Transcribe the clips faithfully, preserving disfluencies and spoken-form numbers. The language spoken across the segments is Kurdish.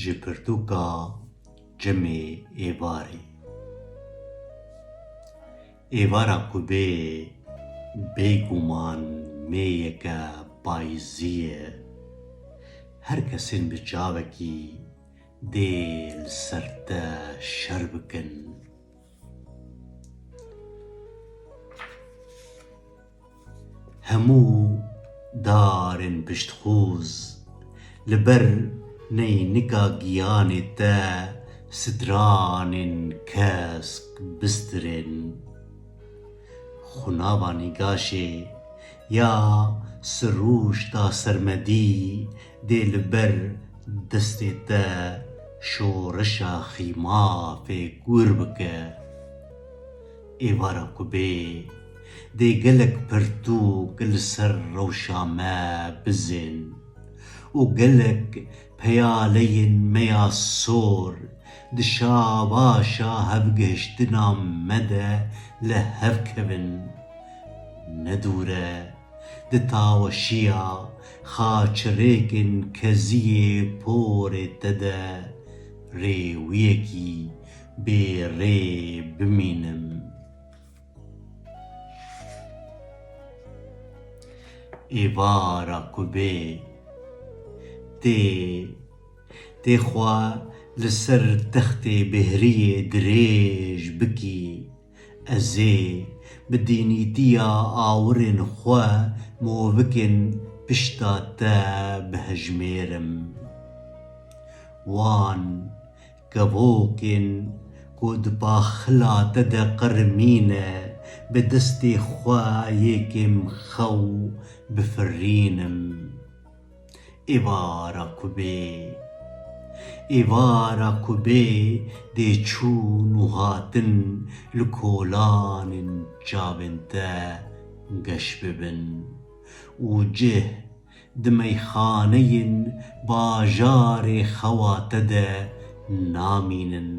Ji pirtûka Çimê Êvarê. Êvara ku bê, bêguman mêyeke payîzî ye. Her kesên bi çavekî dê li ser te şer bikin. Hemû darên piştxûz li ber neynika giyanê te stranên kesk bistirên. Xunava nîgaşê ya sirûşta sermedî dê li ber destê te şoreşa xîmafê kûr bike. Êvara ku bê, dê gelek pirtûk li ser rewşa me bizên û gelek peyaleyên me ya sor di şabaşa hevgihiştina me de li hev kevin. Ne dûr e, di taweşiya xaçirêkên keziyê porê te de rêwiyekî bê rê bimînim. Êvara ku bê, tê, tê xwe li ser textê bêhriyê dirêj bikî. Ez ê bi dînîtiya awirên xwe movikên pişta te bihejmêrim. Wan kevokên ku di paxila te de qirmîne, bi destê xwe yê kêmxew bifirînim. Êvara ku bê, êvara ku bê dê çûn û hatin li kolanên çavên te geş bibin û cih di meyxaneyên bajarê xewa te de namînin.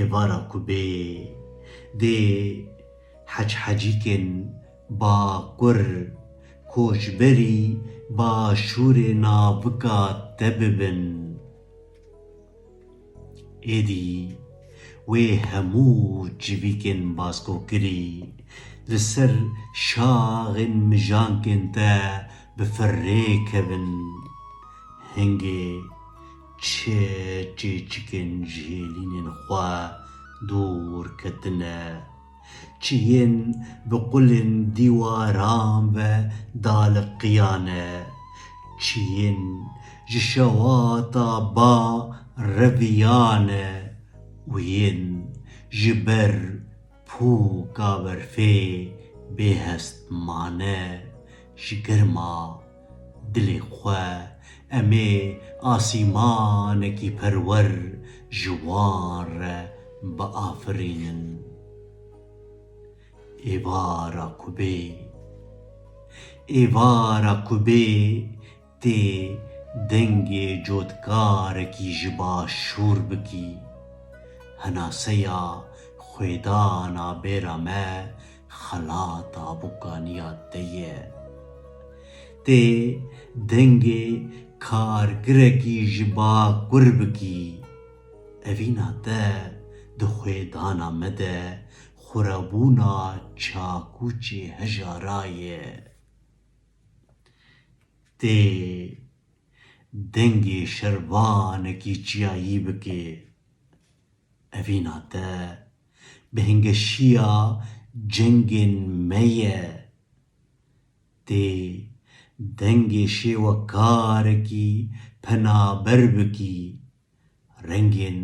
Êvara ku bê dê hechhecîkên bakur, koçberî başûrê navika te bibin. Êdî wê hemû civîkên baskokirî li ser şaxên mijankên te bi firê kevin. Hingê çi çêçikên ji hêlînên xwe dûr ketine. Çi yên bi qulên dîwaran ve daliqiyane, çi yên ji şewata ba reviyane û yên ji ber pûka berfê bêhest mane, ji germa dilê xwe em ê asîmanekî perwer ji wan re biafirînin. Êvara ku bê, êvara ku bê tê dengê cotkarekî ji başûr bikî. Henaseya xwêdana bêra me xelata bûkaniya te ye. Tê dengê karkirekî ji bakur bikî. Evîna te di xwêdana me de xurebûna çakûçê hejara ye. Tê dengê şervanekî çiyayî bikê. Evîna te bi hingeşiya cengên me ye. Tê dengê şêwekarekî penaber bikî. Rengên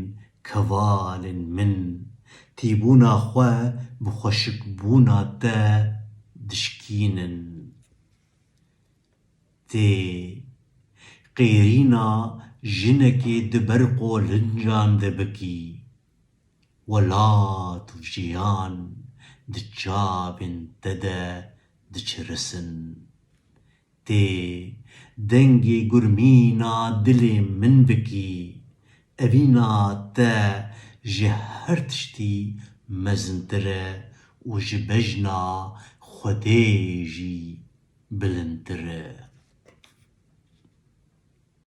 kevalên min tîbûna xwe bi xweşikbûna te dişkînin. Tê qêrîna jinekê di ber qolincan de bikî. Welat û jiyan di çavên te de diçirisin. Tê dengê gurmîna dilê min bikî. Evîna te ji her tiştî mezintir e û ji bejna Xwedê jî bilindtir e.